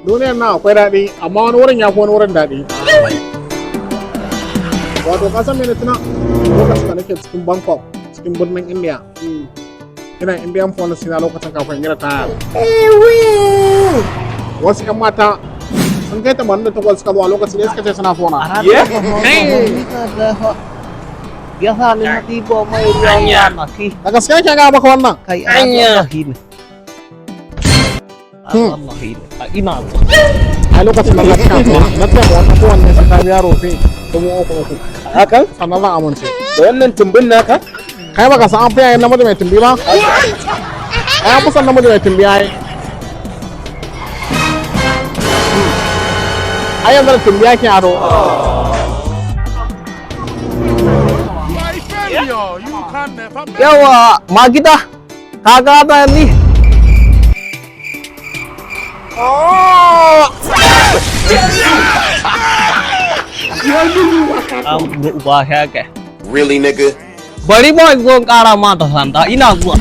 Duniyar nan akwai daɗi, amma wani wurin ya fi wani wurin daɗi. Wato ka san mene tuna? Lokacin da nake cikin Bangkok, cikin birnin India. Ina Indian police na lokacin kafin yi ritaya. Wasu 'yan mata sun kai 88 suka zo a lokacin da suka ce suna sona. Da gaskiya ke gaya maka wannan. A lokacin da na ci kasuwa, na ce ma wata kowanne sai ta biya rufi 3000 30. Hakan? Sannan zan amince. Da wannan tumbin naka? Kai baka san an fi yayin namiji mai tumbi ba? Ai an fi son namiji mai tumbi ai. Ai yanzu da tumbi ake ado. Yawa magida, ka gada ni. An uba shege. Really, nigga? Bari ma in zo in ƙara ma da sanda, ina zuwa.